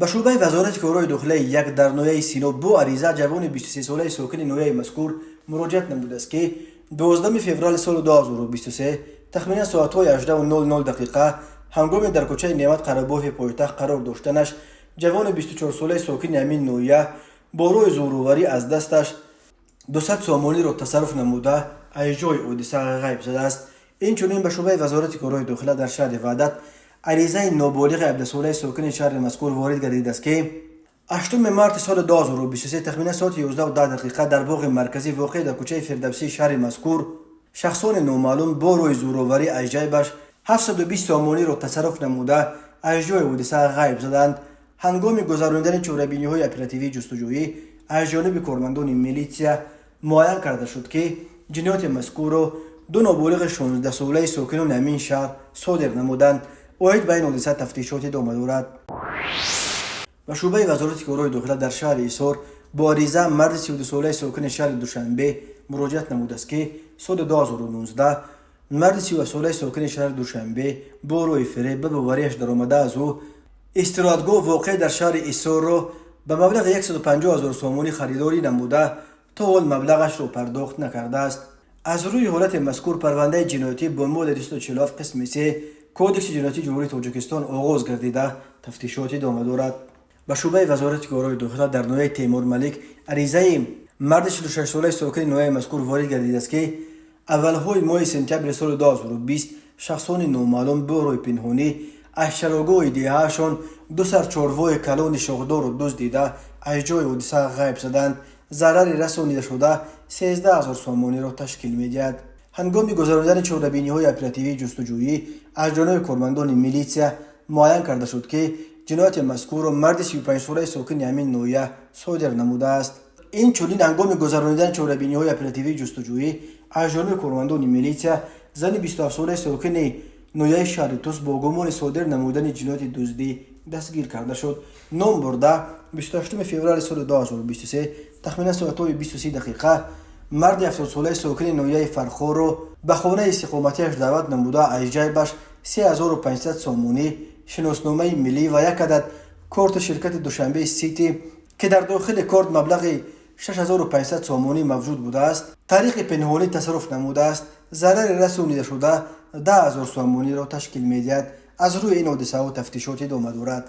Ба шӯъбаи Вазорати корҳои дохилаи як дар ноҳияи Сино бо ариза ҷавони 23-солаи сокини ноҳияи мазкур муроҷиат намудааст, ки 12 феврали соли 2023 тахминан соатҳои 18:00 дақиқа ҳангоми дар кӯчаи Неъмат Қарабоеви пойтахт қарор доштанаш ҷавони 24-солаи сокини ҳамин ноҳия бо роҳи зӯроварӣ аз дасташ 200 сомониро тасарруф намуда, аз ҷои ҳодиса ғайб задааст. Инчунин ба шӯъбаи Вазорати корҳои дохила дар шаҳри Ваҳдат аризаи ноболиғи 17-солаи сокини шаҳри мазкур ворид гардидааст, ки 8 марти соли 2023 тахминан соати 11:10 дақиқа дар боғи марказӣ, воқеъ дар кӯчаи Фирдавсии шаҳри мазкур, шахсони номаълум бо роҳи зӯроварӣ аз ҷайбаш 720 сомониро тасарруф намуда, аз ҷои ҳодиса ғайб заданд. Ҳангоми гузаронидани чорабиниҳои оперативии ҷустуҷӯӣ аз ҷониби кормандони милитсия муайян карда шуд, ки ҷинояти мазкурро ду ноболиғи 16-солаи сокинони ҳамин шаҳр содир намуданд. Оид ба ин ҳодиса тафтишот идома дорад. Ба шӯъбаи Вазорати корҳои дохила дар шаҳри Ҳисор бо ариза марди 32-солаи сокини шаҳри Душанбе муроҷиат намудааст, ки соли 2019 марди 37-солаи сокини шаҳри Душанбе бо роҳи фиреб ба боварияш даромада, аз ӯ истироҳатгоҳ, воқеъ дар шаҳри Ҳисорро ба маблағи 150 ҳазор сомонӣ харидорӣ намуда, то ҳол маблағашро пардохт накардааст. Аз рӯи ҳолати мазкур парвандаи ҷиноятӣ бо моддаи 247 қисми 3 Кодекси ҷиноятии Ҷумҳурии Тоҷикистон оғоз гардида, тафтишот идома дорад. Ба шӯъбаи Вазорати корҳои дохила дар ноҳияи Темурмалик аризаи марди 46-солаи сокини ноҳияи мазкур ворид гардидааст, ки аввалҳои моҳи сентябри соли 2020 шахсони номаълум бо роҳи пинҳонӣ аз чарогоҳи деҳаашон ду сар чорвои калони шохдорро дуздида, аз ҷои ҳодиса ғайб заданд. Зарари расонидашуда 13 ҳазор сомониро ташкил медиҳад. Ҳангоми гузаронидани чорабиниҳои оперативии ҷустуҷӯӣ аз ҷониби кормандони милитсия муайян карда шуд, ки ҷинояти мазкурро марди 35-солаи сокини ҳамин ноҳия содир намудааст. Инчунин ҳангоми гузаронидани чорабиниҳои оперативии ҷустуҷӯӣ аз ҷониби кормандони милитсия зани 27-солаи сокини ноҳияи шаҳри Тус бо гумони содир намудани ҷинояти дуздӣ дастгир карда шуд. Ном бурда, 28 феврали соли 2023 тахминан соатҳои 20 дақиқа марди 70-солаи сокини ноҳияи Фархорро ба хонаи истиқоматиаш даъват намуда, аз ҷайбаш 3500 сомонӣ, шиносномаи миллӣ ва як адад корти ширкати Душанбе Сити, ки дар дохили корт маблағи 6500 сомонӣ мавҷуд будааст, тариқи пинҳонӣ тасарруф намудааст. Зарари расонидашуда 10 000 сомониро ташкил медиҳад. Аз рӯи ин ҳодисаҳо тафтишот идома дорад.